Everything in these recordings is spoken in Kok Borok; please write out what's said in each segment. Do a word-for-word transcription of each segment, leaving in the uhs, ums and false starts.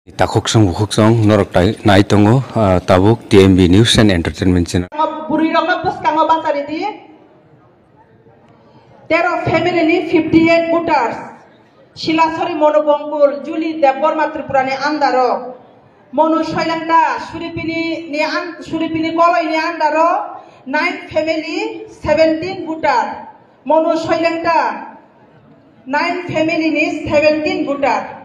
Takhuk song bukhuk song norok tai nai tongo, ah, tabuk T M B News and Entertainment Channel. Bwrwi rokno bwskango bachari di. Tero family ni fifty eight voters. Silasori Monu Bongkul, Juli Debbarma Tripura ni andaro. Monu Soilangta, Suripini ni an-, Suripini Koloi ni andaro. Nine family, seventeen voter. Monu Soilangta, nine family ni seventeen voter.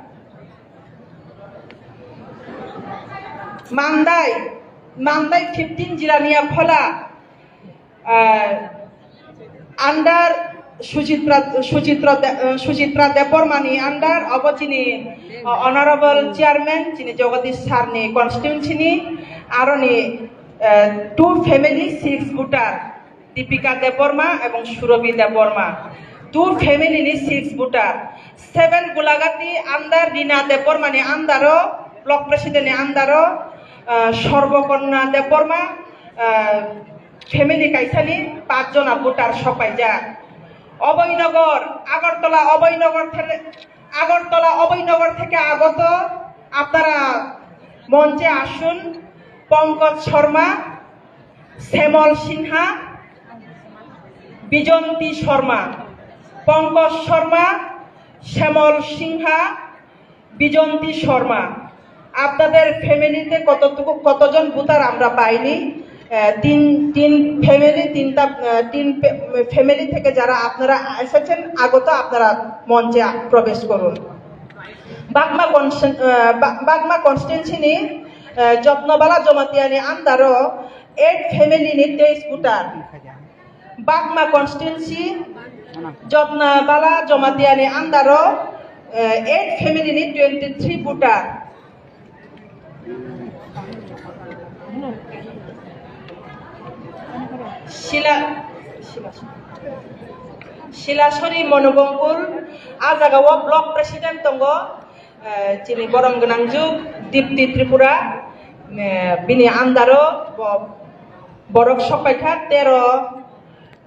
Mandai, Mandai fifteen Jirania Khola, ah, under Suchitra, Suchitra De-, ah, Suchitra Debbarma ni under obo chini, ah, Honorable Chairman chini Jagadish Sir ni constituency ni aroni, ah, two family six voter. Deepika Debbarma ebong Surabhi Debbarma. Two family ni six voter. Seven Gulagati under Rina Debbarma ni andaro, block president ni andaro, ah, Sarvakanya Debbarma, ah, family kaisa ni pach jona voter sopaijak. Abhaynagar, Agartala Abhaynagar thele-, Agartala Abhaynagar থেকে আগত আপনারা মঞ্চে আসুন। পঙ্কজ শর্মা, শ্যামল সিনহা, বিজন্তী শর্মা। পঙ্কজ শর্মা, শ্যামল সিনহা, বিজন্তী শর্মা। আপনাদের ফ্যামিলিতে কতটুকু, কতজন ভোটার আমরা পাইনি? আহ, তিন, তিন ফ্যামিলি, তিনটা, আহ, তিন ফ্যা-, ফ্যামিলি থেকে যারা আপনারা এসেছেন আগত, আপনারা মঞ্চে আ-, প্রবেশ করুন। বাগমা কনস্টিটুয়েন-, আহ, বা-, বাগমা কনস্টিটুয়েন্সি ni, আহ, যত্নবালা Jamatia ni under o eight family ni তেইশ ভোটার। বাগমা কনস্টিটুয়েন্সি যত্নবালা Jamatia ni under o, ah, eight family ni twenty three voter. Sila, Sila, Silasori Monobongkul, a jaga o block president tongo, eh, chini borom gwnang juk Dipti Tripura, eh, bini under o bo-, borok sok paikha tero,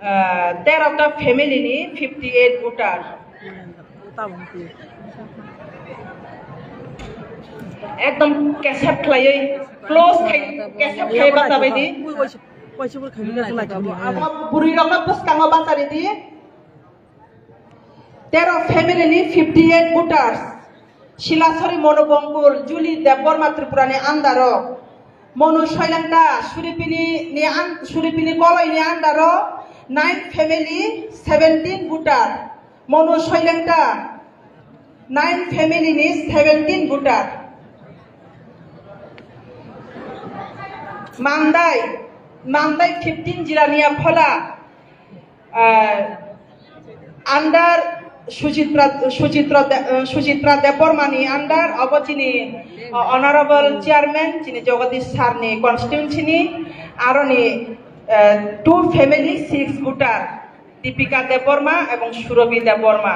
eh, tero ta family ni fifty eight voter. Ekdom kesep khlaiwi, close khai, kesep khai bachabai di. Bwrwi rokno bwskango bachari di. Tero family ni fifty eight voters. Silasori Monobongkul, Juli Debbarma Tripura ni under o. Monu Soilangta, Suripini ni an-, Suripini Koloi ni under o. Nine family, seventeen voter. Monu Soilangta, nine family ni seventeen voter. Mandai, Mandai fifteen Jirania Khola, ah, under Suchitra, Suchitra De-, ah, Suchitra Debbarma ni under obo chini, ah, Honorable Chairman chini Jagadish Sir ni constituency ni aroni, ah, two family six voter. Deepika Debbarma ebong Surabhi Debbarma.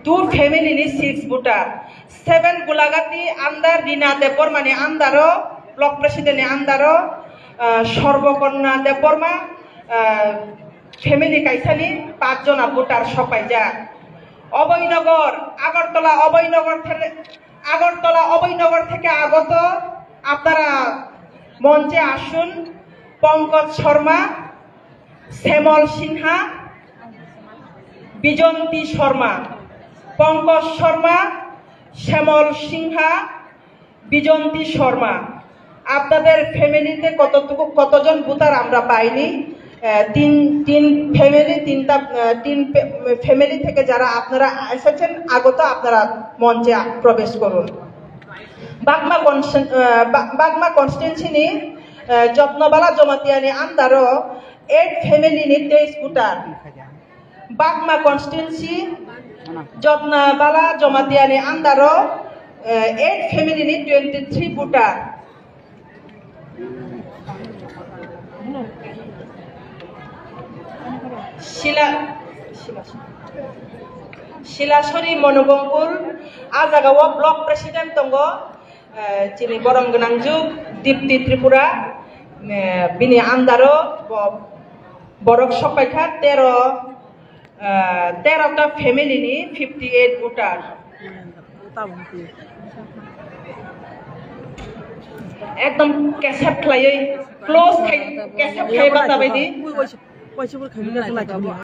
Two family ni six voter. Seven Gulagati under Rina Debbarma ni under o, block president ni under o, ah, Sarvakanya Debbarma, ah, family kaisa ni pach jona voter sopaijak. Abhaynagar, Agartala Abhaynagar thele-, Agartala Abhaynagar থেকে আগত আপনারা মঞ্চে আসুন। পঙ্কজ শর্মা, শ্যামল সিনহা, বিজন্তী শর্মা। পঙ্কজ শর্মা, শ্যামল সিনহা, বিজন্তী শর্মা। আপনাদের ফ্যামিলিতে কতটুকু, কতজন ভোটার আমরা পাইনি? আহ, তিন, তিন ফ্যামিলি, তিনটা, আহ, তিন ফ্যা-, ফ্যামিলি থেকে যারা আপনারা এসেছেন আগত, আপনারা মঞ্চে আ-, প্রবেশ করুন। বাগমা কনস্টিটুয়েন-, আহ, বা-, বাগমা কনস্টিটুয়েন্সি ni, আহ, যত্নবালা Jamatia ni under o eight family ni তেইশ ভোটার। বাগমা কনস্টিটুয়েন্সি যত্নবালা Jamatia ni under o, ah, eight family ni twenty three voter. Sila, Sila, Silasori Monobongkul, a jaga o block president tongo, eh, chini borom gwnang juk Dipti Tripura, eh, bini under o bo-, borok sok paikha tero, eh, tero ta family ni fifty eight voter. Ekdom kesep khlaiwi, close khai, kesep khai bata baidi.